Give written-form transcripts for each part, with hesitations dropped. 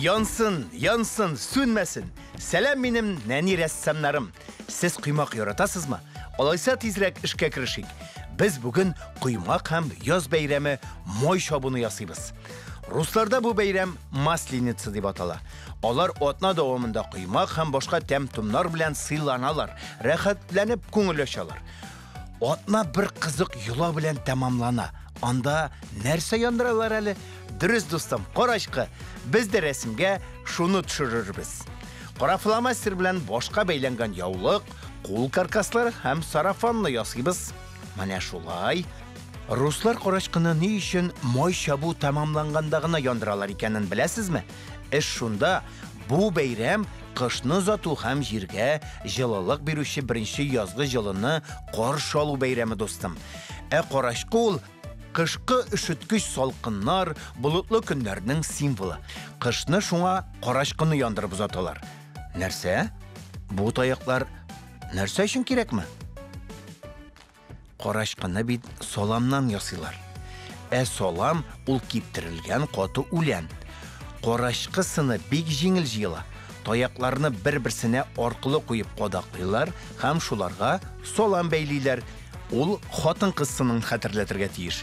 Янсын, янсын, сүнмәсен. Сәлам минем нәни рәссамнарым. Сез коймак яратасызмы? Алайса тизрәк эшкә керешик. Без бүген коймак һәм яз бәйрәме май чабуны ясыйбыз. Русларда бу бәйрәм Масленица дип атала. Алар атна дәвамында коймак һәм башка тәм-томнар белән сыйланалар, рәхәтләнеп күңел ачалар. Атна бер кызык йола белән тәмамлана. Анда нәрсә яндыралар әле? Дөрес, дустым, карачкы. Без дә рәсемгә шуны төшерербез. Кара фломастер белән башка бәйләнгән яулык, кул каркаслары һәм сарафанны ясыйбыз. Менә шулай. Руслар карачкыны ни өчен май чабу тәмамланганда гына яндыралар икәнен беләсезме? Эш шунда, бу бәйрәм кышны озату һәм җиргә җылылык бирүче беренче язгы җылыны каршы алу бәйрәме, дустым. Ә карачкы ул кышкы өшеткеч салкыннар, болытлы көннәрнең символы. Кышны шуңа карачкыны яндырып озаталар. Нәрсә? Бу таяклар нәрсә өчен кирәкме? Карачкыны бит саламнан ясыйлар. Ә салам ул киптерелгән каты үлән. Карачкы сыны бик җиңел җыела. Таякларны бер-берсенә аркылы куеп кадаклыйлар һәм шуларга салам бәйлиләр. Ул хатын-кыз сынын хәтерләтергә тиеш.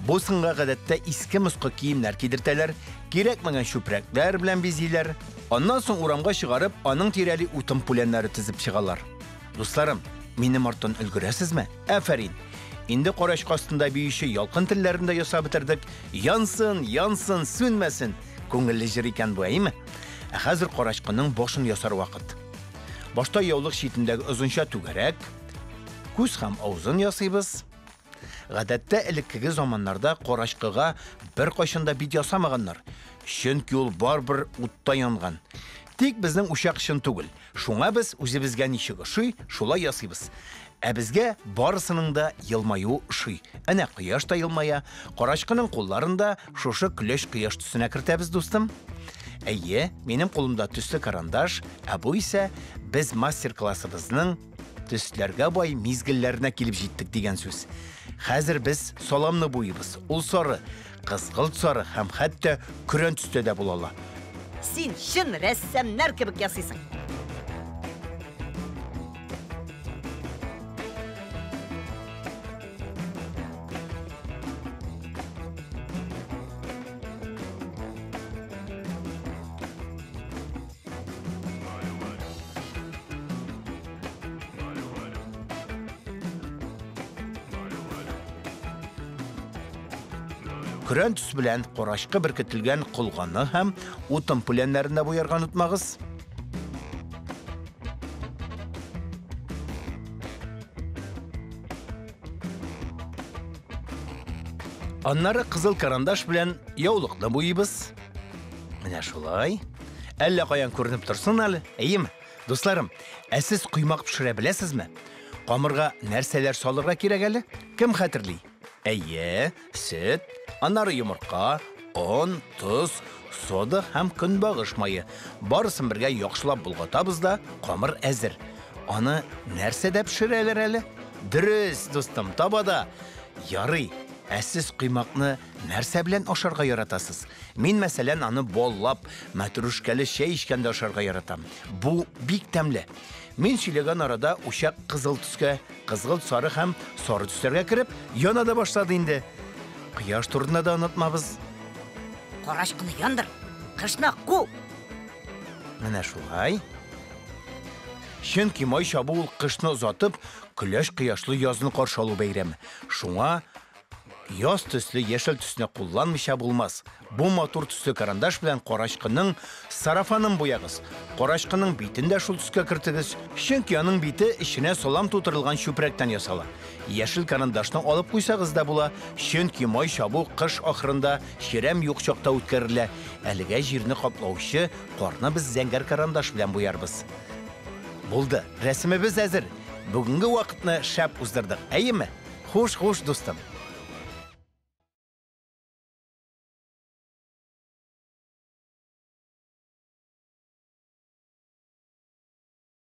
Бу сынга гадәттә иске-москы киемнәр кидертәләр, кирәкмәгән чүпрәкләр белән бизиләр. Аннан соң урамга чыгарып, аның тирәли утын пүләннәре тезеп чыгалар. Дусларым, минем арттан өлгерәсезме? Афәрин! Инде карачкы астында биюче ялкын телләрен дә ясап бетердек. Янсын, янсын, сүнмәсен! Күңелле җыр икән бу, әйеме? Ә хәзер карачкының башын ясар вакыт. Башта яулык читендәге озынча түгәрәк, күз һәм авызын ясыйбыз. Гадәттә элеккеге заманнарда карачкыга беркайчан да бит ясамаганнар, чөнки ул барыбер утта янган. Тик безнең учак чын түгел. Шуңа без үзебезгә ничек ошый, шулай ясыйбыз. Ә безгә барысының да елмаюы ошый. Әнә кояш та елмая. Карачкының кулларын да шушы көләч кояш төсенә кертәбез, дустым. Әйе, минем кулымда төсле карандаш, ә бу исә без мастер-классыбызның төсләргә бай мизгелләренә килеп җиттек дигән сүз. Хәзер без саламны буйыбыз. Ул сары, кызгылт сары һәм хәтта көрән төстә дә була ала. Син чын рәссамнар кебек ясыйсың. Көрән төс белән карачкы беркетелгән колганы һәм утын пүләннәрен дә буярга онытмагыз. Аннары кызыл карандаш белән яулыкны буйыбыз. Менә шулай. Әллә каян күренеп торсын әле, әйеме? Дусларым, ә сез коймак пешерә беләсезме? Камырга нәрсәләр салырга кирәк әле? Кем хәтерли? Әйе, сөт, аннары йомырка, он, тоз, сода һәм көнбагыш мае. Барысын бергә яхшылап болгатабыз да, камыр әзер. Аны нәрсәдә пешерәләр әле? Дөрес, дустым, табада. Ярый, ә сез коймакны нәрсә белән ашарга яратасыз? Мин, мәсәлән, аны баллап, мәтрүшкәле чәй эчкәндә ашарга яратам. Бу бик тәмле. Мин сөйләгән арада учак кызыл төскә, кызгылт сары һәм сары төсләргә кереп, яна да башлады инде. Кояш турында да онытмабыз. Карачкыны яндыр, кышны ку! Менә шулай. Чөнки май чабу ул кышны озатып, көләч кояшлы язны каршы алу бәйрәме. Шуңа Яз төсле яшел төсне кулланмыйча булмас. Бу матур төсле карандаш белән карачкының сарафанын буягыз. Карачкының битен дә шул төскә кертегез, чөнки аның бите эченә салам тутырылган чүпрәктән ясала. Яшел карандашны алып куйсагыз да була, чөнки май чабу кыш ахырында чирәм юк чакта үткәрелә. Әлегә җирне каплаучы карны без зәңгәр карандаш белән буярбыз. Булды, рәсемебез әзер. Бүгенге вакытны шәп уздырдык, әйеме? Хуш, хуш, дустым.